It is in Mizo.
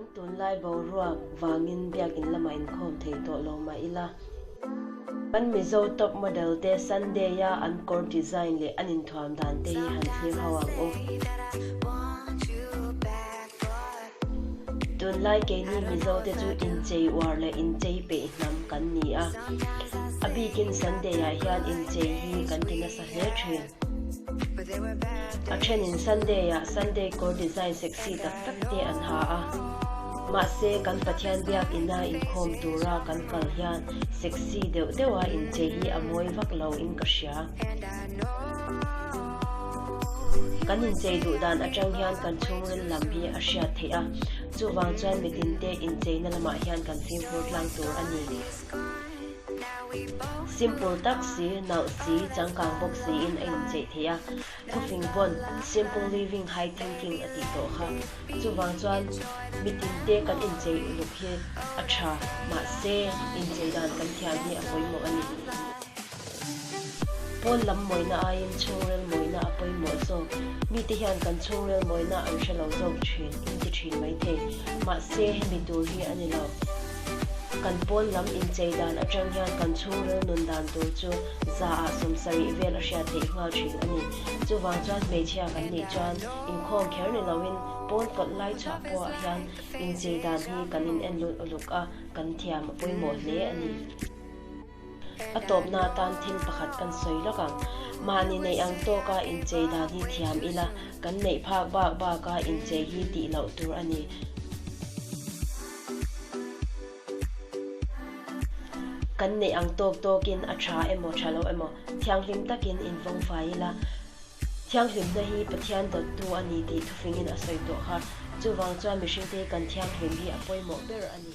Kan tunlai boruak vangin biakin lamah inkhawm thei tawh lo mah ila. Kan Mizo top model te Sunday a an kawr design leh an inthuam dan te hi han thlir ho ang u. Tunlai keini Mizo te chu inchei uar leh inchei peih hnam kan ni a. A bikin Sunday ah hian inchei hi kan ti nasa hle thin. A thenin Sunday ah Sunday kawr design sexy tak tak te an ha a. Mahse kan Pathian biak ina inkhawm tura kan kal hian sexy deuh deuha inchei hi a mawi vak lo in ka hria. Kan inchei duh dan atang hian kan chhungril lam hi a hriat theih a, chuvang chuan mitinte incheina lamah hian kan fimkhur tlang tur a ni. Simple tak si, nalh si, changkang bawk siin a incheih theih a, thufing pawn simple living high thinking a tih tawh kha. Chuvang chuan mitinte kan inchei uluk hi a tha, mahse inchei dan kan thiam hi a pawimawh a ni. Pawn lam mawina aiin chhungril mawina a pawimawh zawk. Mite hian kan chhungril mawina an hre lo zawk thin, in ti thin maithei. Mahse hemi tur hi a ni lo. Kan pawn lam inchei dan atang hian kan chhungril nun dan tur chu zaah 70 vel a hriat theih nghal thin a ni. Chuvang chuan hmeichhia kan nih chuan inkhawm kher ni loin pawn kawt lai chhuah pawhah hian inchei dan hi kan in en lut uluk a, kan thiam a pawimawh hle a ni. A tawpna atan thil pakhat kan sawi lawk ang. Mahni neih ang tawka inchei dan hi thiam ila, kan neih phak bak baka inchei hi tih loh tur a ni. Kan neih ang tawk tawkin a tha emaw tha lo emaw thianghlim takin invawng fai ila, Thianghlimna hi Pathian dawttu a ni tih thufingin a sawi tawh kha. Chuvang chuan mihringte hi kan thianghlim hi a pawimawh ber a ni.